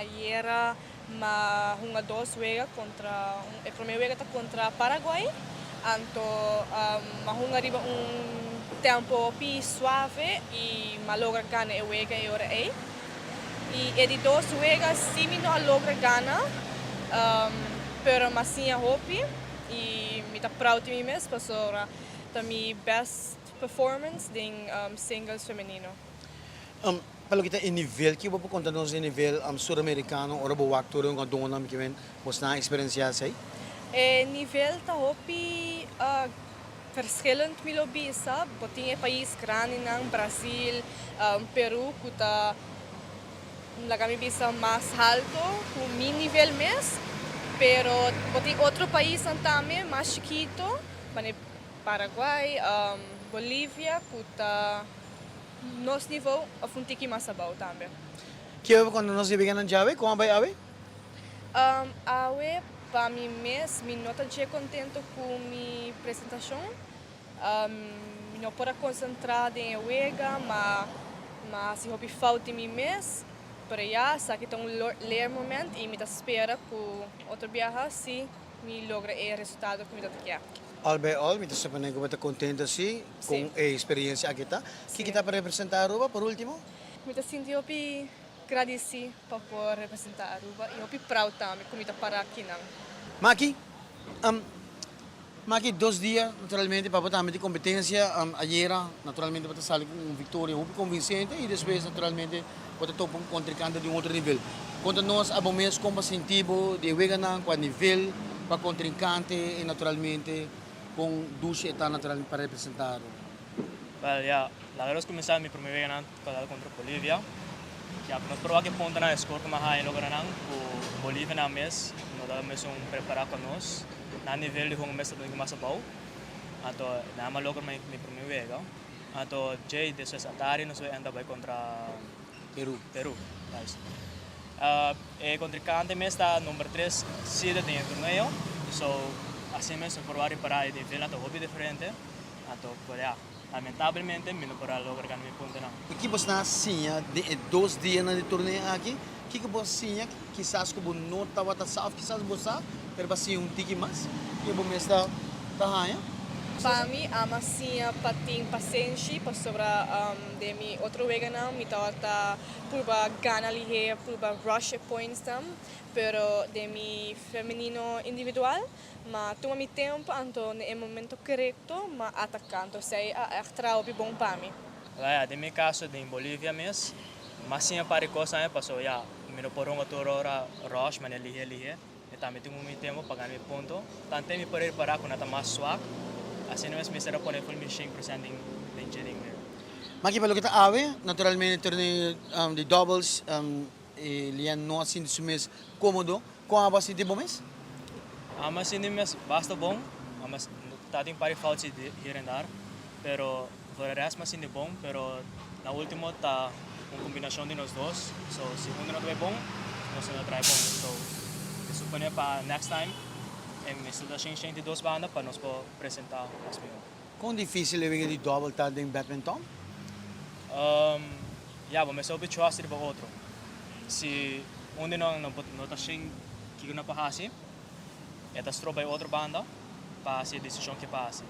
Ayera m'a hunga dos wega contra, e prome wega ta contra Paraguay, anto m'a hunga riba un tempo hopi suave y m'a logra gana e wega e ora ey. Y e di dos wega si mi no a logra gana, pero m'a siña hopi y mi ta proud di mi mes pasobra ta mi best performance den singles femenino. Pa loke ta e nivel, kico bo por conta nos di e nivel Suramericano ora bo wak tur e hungadónan ki men bosnan a experiencia esey? E nivel ta hopi verschillend mi lo bisa. Bo tin e pais grandinan, Brasil, Peru cu ta laga mi bisa mas halto cu mi nivel mes, pero bo tin otro paisnan tambe mas chikito, manera Paraguay, Bolivia cu ta nos nivo of un tiki mas abou tambe. Kico cuando nos yega nan djawe? Con a bay awe? Awe pa mi mes mi no ta dje contento cu mi presentacion. Mi no por a concentra den e wega, ma ma haci hopi fout di mi mes. Pero ya, esaki ta un leermoment y mi ta spera cu otro biaha si mi logra e resultado cu mi ta ta kier. Al bij al, mi ta supone cu bo ta contento si con e experiencia aki ta. Kiko ta pa representa Aruba por ultimo? Mi ta sinti hopi gradeci pa por representa Aruba y hopi proud tambe cu mi ta para akinan. Maki, Maki dos dia naturalmente pa bo tambe di competencia. Ayera naturalmente bo ta sali cu un victoria hopi convincente y despues naturalmente bo ta topa un contrincante di un otro nivel. Conta nos abo mes con bo a sinti bo di e weganan, cua nivel, cua contrincante y naturalmente con dushi e ta naturalmente pa representa Aruba. Well ya, laga nos cuminsa mi prome weganan cu a dal contra Bolivia. Ya cu nos por wak e puntonan e score cu mi a haya logra nan cu Bolivia nan mes no ta mesun prepara cu nos. Nan nivel di hunga mes ta un mas abou. Anto nan a logra mi prome wega. Anto djei despues atari nos bai enta bai contra Peru. Peru, juist. E contrincante mes ta number tres seeded den e torneo. So asina mes nos por wak ripara e nivelnan ta hopi diferente. Anto por ya, lamentablemente mi no por a logra gana mi puntonan. I ki bos nan a siña den e dos dianan di torneo aki? Kiko bo a siña kisas ku bo no tabata sa òf kisas bo sa pero bo a siña un tiki mas ke bo mes ta ta haña? Pa mi ama siña pa tin pasenshi pasobra den mi otro weganan mi tabata purba gana lihé, purba rush e pointsnan, pero den mi femenino individual Ma tuma mi tempo anto na e momento korekto ma ataka anto esei a ègt traha hopi bon pa mi. Ya, den mi kaso den Bolivia mes, m'a siña par di kos tambe pasobra ya, mi no por hunga tur ora rush manera lihé lihé, mi tambe tin mi tempo pa gana mi punto. Tante mi por repará ku nan ta mas swak, asina mes mester a pone ful mi 100% den den dje den wega. Ma ki pa loke ta awe, naturalmente torneo di doubles e Lian no a sinti su mes komodo. Kon abo a sinti bo mes? Amo a sinti mi mes basta bon. Amo ta tin un par di fout si hier en daar, pero voor de rest mi a sinti bon, pero na ultimo ta un combinacion di nos dos, so si uno no ta bay bon, nos no ta trae bon, so mi supone pa next time e mester ta shen shen di dos banda pa nos por presenta mas miho. Kon dificil e wega di double ta den badminton? Ya, bo mester hopi trust riba otro. Si un di nan no ta shen kiko nan por hasi, e ta stroba e otro banda pa hasi e desishon ke pa hasi.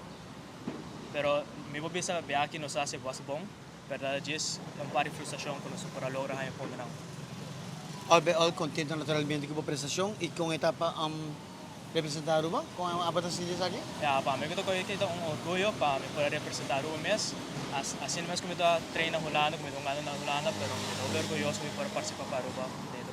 Pero mi por bisa bia aki nos a hasi basta bon, pero ta djis un par di frustrashon ku nos no por a logra haña puntonan. Al bij al kontento naturalmente ku bo prestashon i kon e ta pa Representa Aruba? Con abo ta sinti esaki? Ya, pa mi ku ta kohe aki ta un orguyo pa mi por a representa Aruba mes. Asina mes ku mi ta train na Hulanda, ku mi ta hungando na Hulanda, pero mi ta hopi orguyoso ku mi por a participa pa Aruba den e torneo.